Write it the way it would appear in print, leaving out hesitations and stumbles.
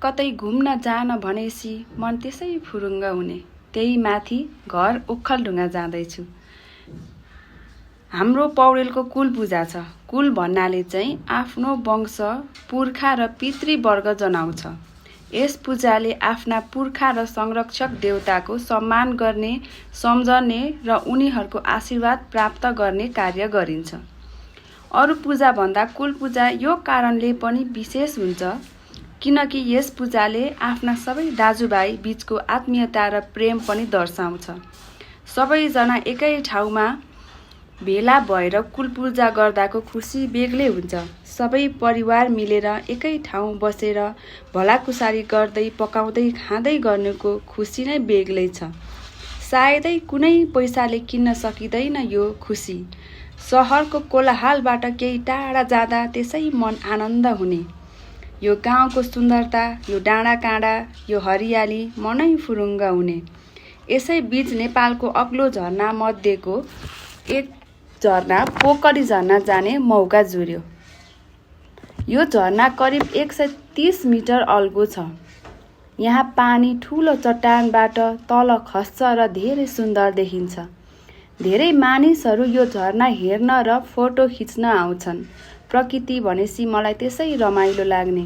कतै घुम्न जान भनेसी मन त्यसै फुरुङ्ग हुने। त्यही माथि घर ओखलढुङ्गा जाँदैछु। हाम्रो पौडेलको कुल पूजा छ। कुल भन्नाले चाहिँ आफ्नो वंश पुर्खा र पितृवर्ग जनाउँछ। यस पूजाले आफ्ना पुर्खा र संरक्षक देवताको सम्मान गर्ने, सम्झने र उनीहरूको आशीर्वाद प्राप्त गर्ने कार्य गरिन्छ। अरू पूजाभन्दा कुल पूजा यो कारणले पनि विशेष हुन्छ किनकि यस पूजाले आफ्ना सबै दाजुभाइ बीचको आत्मीयता र प्रेम पनि दर्शाउँछ। सबैजना एकै ठाउँमा भेला भएर कुल पूजा गर्दाको खुसी बेग्लै हुन्छ। सबै परिवार मिलेर एकै ठाउँ बसेर भलाकुसारी गर्दै पकाउँदै खाँदै गर्नुको खुसी नै बेग्लै छ। सायदै कुनै पैसाले किन्न सकिँदैन यो खुसी। सहरको कोलाहलबाट केही टाढा जाँदा त्यसै मन आनन्द हुने। यो गाउँको सुन्दरता, यो डाँडाकाँडा, यो हरियाली मनै फुरुङ्ग हुने। यसै बीच नेपालको अग्लो झरना मध्येको एक झरना पोकरी झरना जाने मौका जुर्यो। यो झरना करिब 130 मिटर अल्गो छ। यहाँ पानी ठुलो चट्टानबाट तल खस्छ र धेरै सुन्दर देखिन्छ। धेरै मानिसहरू यो झरना हेर्न र फोटो खिच्न आउँछन्। प्रकृति भनेपछि मलाई त्यसै रमाइलो लाग्ने।